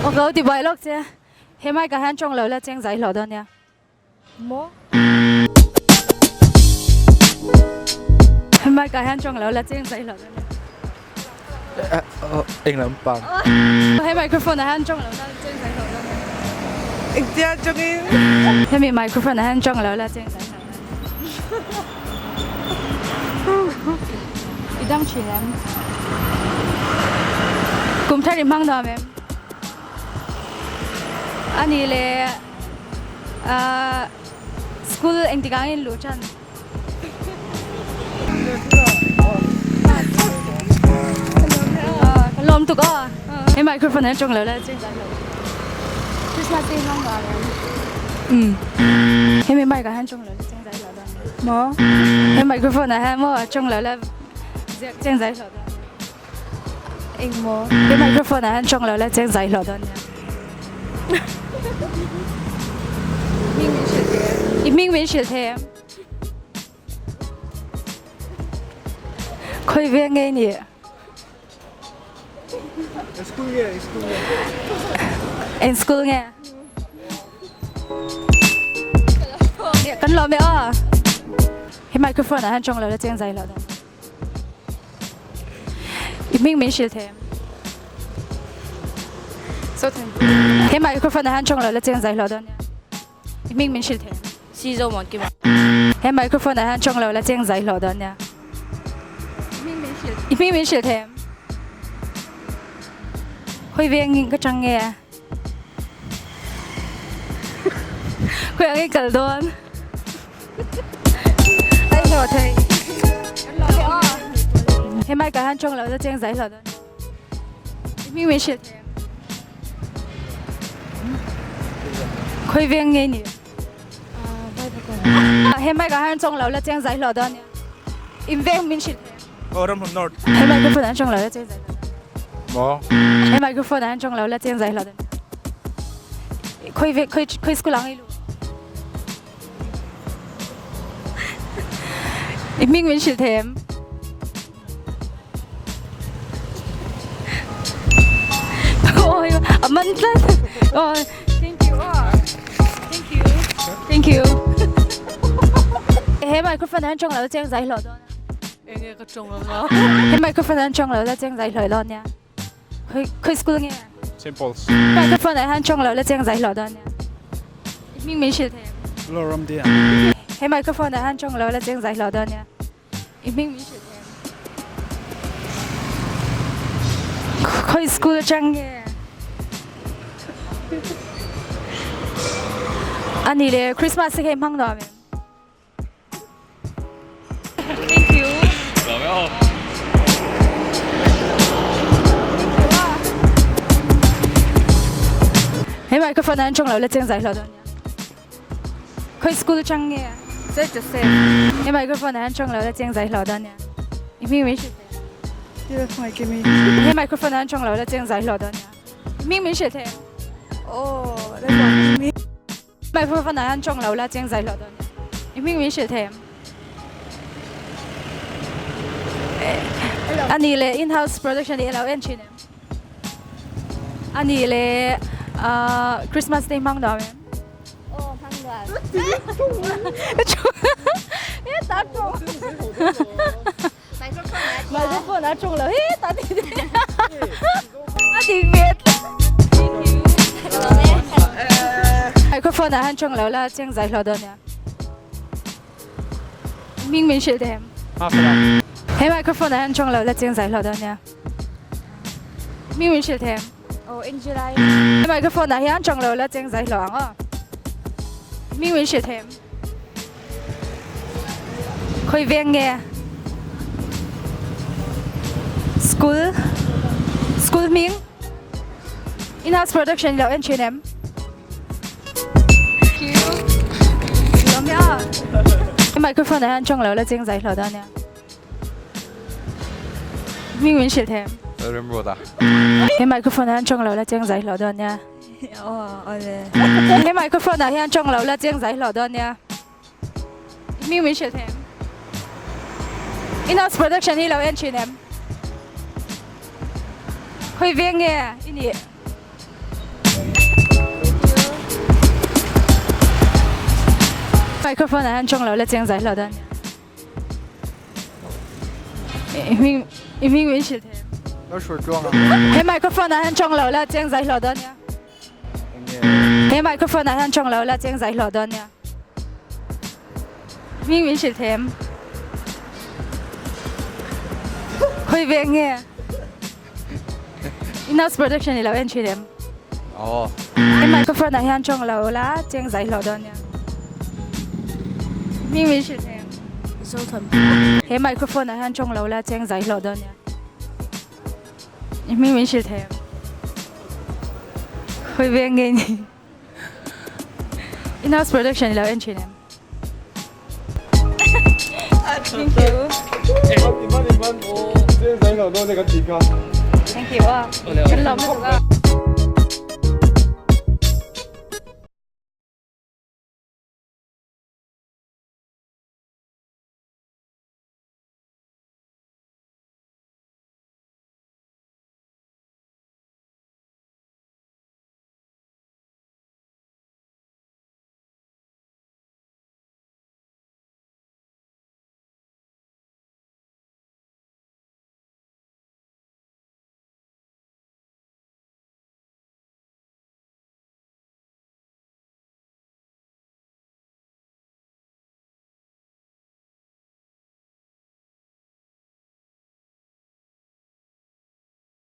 Aw ka lo ti buai lawk che. He mic ah hian tawng lo la cheng zai hlawh dawn nia. Maw? He mic ah hian tawng lo la cheng zai hlawh dawn nia. Eng lampang. He microphone ah hian tawng lo la cheng zai hlawh dawn nia. Engtia tawngin? Hemi microphone ah hian tawng lo la cheng zai hlawh dawn nia. I dang thin em? Kum thar i hmang nuam em? A nih leh ahh school engtik ah nge in luh tan? Ka lawm tuk aw. He microphone an tawng lo la cheng dan lo. Christmas day hmang nuam em? Um. Hemi mic ah hian tawng lo la cheng zai lo dawn. Maw? He microphone ah hian maw tawng lo la ziak cheng zai lo dawn. Eng maw? He microphone ah hian tawng lo la cheng zai hlawh dawn nia. Hming min hrilh thei em? I hming min hrilh thei em? Khawi veng nge ni? Eng school nge? Eng school nge? Eng school nge? Kan lawm e aw. He microphone ah hian tawng lo la cheng zai hlawh dawn. I hming min hrilh thei em? He microphone ah hian tawng lo la cheng zai hlawh dawn nia. I hming min hrilh thei em? Si zo mawn kim a. He microphone ah hian tawng lo la cheng zai hlawh dawn nia. I hming min hrilh thei em? Khawi veng ka chang nge? Khawi ang i kal dawn? Ai hlawh thei. He mic ah hian tawng lo la cheng zai hlawh dawn. I hming min hrilh thei em? Khawi veng nge ni? He mic ah hian tawng lo la cheng zai hlawh dawn nia. In veng min hrilh thei em? Aw Ramhlun North. He microphone ah hian tawng lo la cheng zai hlawh dawn. Maw? He microphone ah hian tawng lo la cheng zai hlawh dawn. Khawi veng khawi khawi school ah nge i luh? I hming min hrilh thei em? Awi a man tlat. Aw thank you aw. Thank you. Thank you. He microphone ah hian tawng lo cheng zai hlawh dawn a. Enge ka tawng anga. He microphone ah hian tawng lo la cheng zai hlawh dawn nia. Khawi khawi school nge? St Paul's. Microphone ah hian tawng lo la cheng zai hlawh dawn nia. I hming min hrilh thei em? Lalramdia. He microphone ah hian tawng lo la cheng zai hlawh dawn nia. I hming min hrilh thei em? Khawi school atang nge? Ani le Christmas te kha i hmang nuam em? Thank you. He microphone an chong lo la cheng zai hlo dawn nia. Khoi school chang nge? St. Joseph. He microphone an chong lo la cheng zai hlo dawn nia. I hming min hrilh thei. He microphone an chong lo la cheng zai hlo dawn nia. I hming min hrilh thei. Oh, that's one me. Microphone ah hian tawng lo la cheng zai hlawh dawn nia. I hming min hrilh thei em? A nih leh in-house production hi i lo en thin em? A nih leh Christmas te hi hmang nuam em? Aw hmang nuam. Hetah tawng. Microphone a tawng lo hetah ti te. A dik ve tlat. Microphone ah hian tawng lo la cheng zai hlawh dawn nia. Hming min hrilh thei em? He microphone ah hian tawng lo la cheng zai hlawh dawn nia. Hming min hrilh thei em? Aw Angelai. He microphone ah hian tawng lo la cheng zai hlawh ang aw. Hming min hrilh thei em? Khawi veng nge? School School hming? In-house production lo en thin em? Microphone ah hian tawng lo la cheng zai hlawh dawn nia. Hming min hrilh thei em? Remruata. He microphone ah hian tawng lo la cheng zai hlawh dawn nia. He microphone ah hian tawng lo la cheng zai hlawh dawn nia. Hming min hrilh thei em? In-house production hi lo en thin em? Khawi veng nge i nih? Microphone ah hian tawng lo la cheng zai hlauh dawn nia. I hming i hming min hrilh thei em? Lo hruai tluang ang. He microphone ah hian tawng lo la cheng zai hlauh dawn nia. Enge? He microphone ah hian tawng lo la cheng zai hlauh dawn nia. I hming min hrilh thei em? Khawi ve nge? In-house production i lo en thin em? Aw. He microphone ah hian tawng lo la cheng zai hlawh dawn nia. Hming min hrilh thei em? Zothan. He microphone ah hian tawng lo la cheng zai hlawh dawn nia. I hming min hrilh thei em? Khawi veng nge ni? In-house production i lo en thin em? Thank you. Thank you. Kan lawm lutuk a.